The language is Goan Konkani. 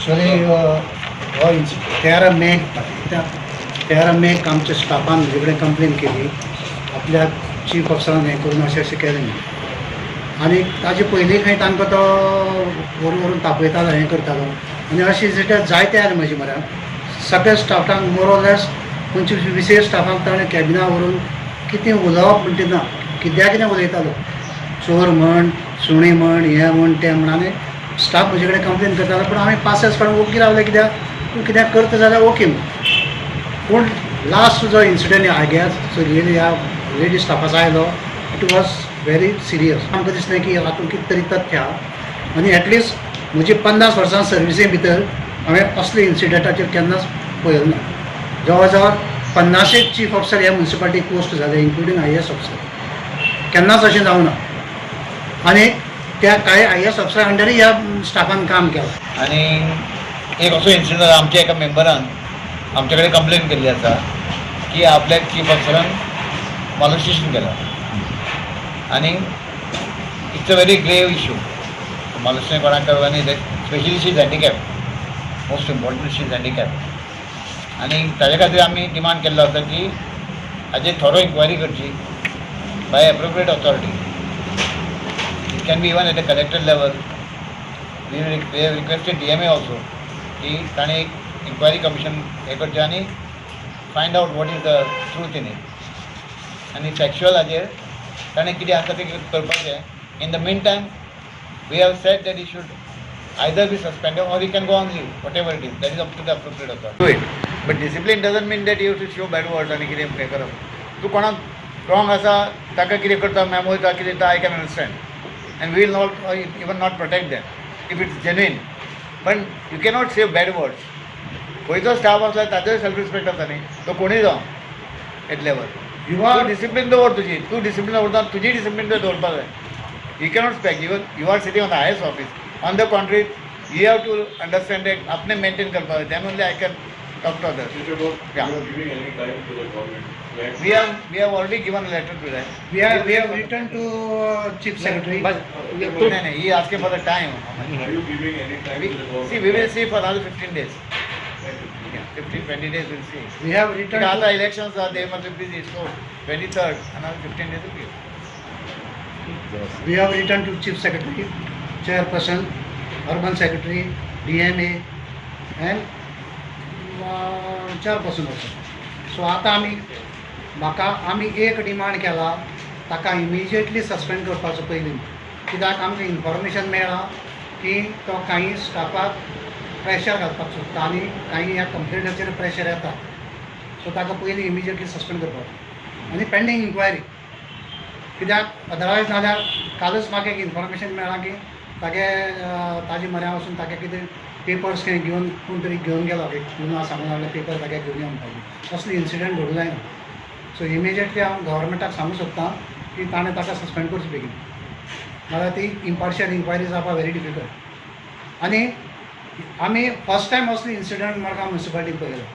एक्चुअली हो 13 मेक, 13 मेक आमच्या स्टाफान म्हजे कडेन कंप्लेन केली, आपल्या चीफ ऑफिसरान हें करून अशें अशें केलें म्हणून. आनी ताजे पयलीं खंय तांकां तो व्हरून व्हरून तापयतालो, हें करतालो. आनी अशें इन्सिडंट जायते आयले म्हजे म्हऱ्यान. सगळ्या स्टाफांक, मोर ऑर लेस 25 20 स्टाफांक ताणें कॅबिना व्हरून कितें उलोवप म्हणटा ना, कित्याक कितें उलयतालो, चोर म्हण, सुणी म्हण, हें म्हण, तें म्हण. आनी स्टाफ म्हजे कडेन कंप्लेन करतालो, पूण आमी पासियेंस काडून ओगी रावले, कित्याक तूं कित्याक करता जाल्यार ओके म्हण. पूण लास्ट जो इन्सिडंट हागे चलयेले ह्या लेडीज स्टाफाचो आयलो, it was very serious. आमकां दिसलें की हातूंत कितें तरी तथ्य आहा. आनी एटलिस्ट म्हजी 50 वर्सां सर्विसे भितर हांवें असले इन्सिडंटाचेर केन्नाच पळयलें ना. जवळ जवळ पन्नाशेक चीफ ऑफिसर ह्या मुन्सिपालिटी पोस्ट जाले, इन्क्लुडींग आयएएस ऑफिसर, केन्नाच अशें जावना. आनी त्या कांय आयएएस ऑफिसर अंडरय ह्या स्टाफान काम केलां. आनी एक असो इन्सिडंट जाला, आमच्या एका मेंबरान आमचे कडेन कंप्लेन केल्ली आसा की आपल्या चीफ ऑफिसरान मॉलेस्टेशन केलां. आनी it's a very grave issue, molestation कोणाक करप. आनी specially she is handicap, most important, she is handicap. आनी ताजे खातीर आमी डिमांड केल्लो आसा की हाजेर थोरो इन्क्वायरी करची by appropriate authority. It can be even at the collector level. We have requested DMA also की ताणें एक इन्क्वायरी कमिशन हें करचें आनी find out what is the truth in it. आनी फॅक्च्युअल हाजेर ताणें कितें आसा तें करपाचें. In the mean time, we have said that he should either be suspended or he can go on leave, whatever it is, that is up to the appropriate authority. Do it. But discipline doesn't mean that you have to show bad words. आनी कितें हें करप, तूं कोणाक रॉंग आसा ताका कितें करता, मॅमो वयता, कितें दिता, I can understand and we will not even not protect them if it's genuine. पण you cannot say bad words. खंयचो स्टाफ आसल्यार ताचोय सेल्फ रिस्पेक्ट आसा न्ही, तो कोणूय जावं एट लेवल. You are तूं डिसिप्लीन दवर तुजी, तूं डिसिप्लीन दवरता, तुजी डिसिप्लीन दवरपाक जाय. You cannot speak. You are sitting on the highest office. On the contrary, you have to understand that आपणे मेंटेन करपाक जाय, then only I can talk to others. Mr. Bose, Yeah. you are giving any time to the government to act? We have already given a letter to them. We have written to Chief Secretary. नाही, he asking for the time. Are you giving any time to the government? See, we will see for another 15 days. Thank you. Yeah, 15, 20 days we'll see. We have written Because to आता elections are, they must be busy, so 23rd, another 15 days will be. We have written to Chief Secretary, Chairperson, Urban Secretary, DMA and Chairperson also. So आतां आमी म्हाका आमी एक डिमांड केला, ताका इमिजिएटली सस्पेंड करपाचो पयलीं, कित्याक आमकां इन्फॉर्मेशन मेळ्ळां की तो कांय स्टाफाक प्रेशर घालपाक सोदता आनी कांय ह्या कंप्लेंटाचेर प्रेशर येता. सो ताका पयलीं इमिजिएटली सस्पेंड करपाचो आनी पेंडींग इन्क्वायरी, कित्याक अदरवायज नाल्यार कालच म्हाका एक इन्फॉर्मेशन मेळ्ळां की तागे ताजे म्हऱ्या वचून तागे कितें पेपर्स खंय घेवन कोण तरी घेवन गेलो, एक पिवना सांगून लागले पेपर तागे घेवन यो म्हणपाचें. असले इन्सिडंट घडूं जायना. सो इमिजिएटली हांव गव्हर्मेंटाक सांगूंक सोदतां की ताणें ताका सस्पेंड करचें बेगीन, नाल्यार ती इम्पार्शियल इन्क्वायरी जावपाक व्हेरी डिफिकल्ट. आनी आमी फर्स्ट टायम असलो इन्सिडंट मडगांव म्युनिसिपालिटीन पळयलो.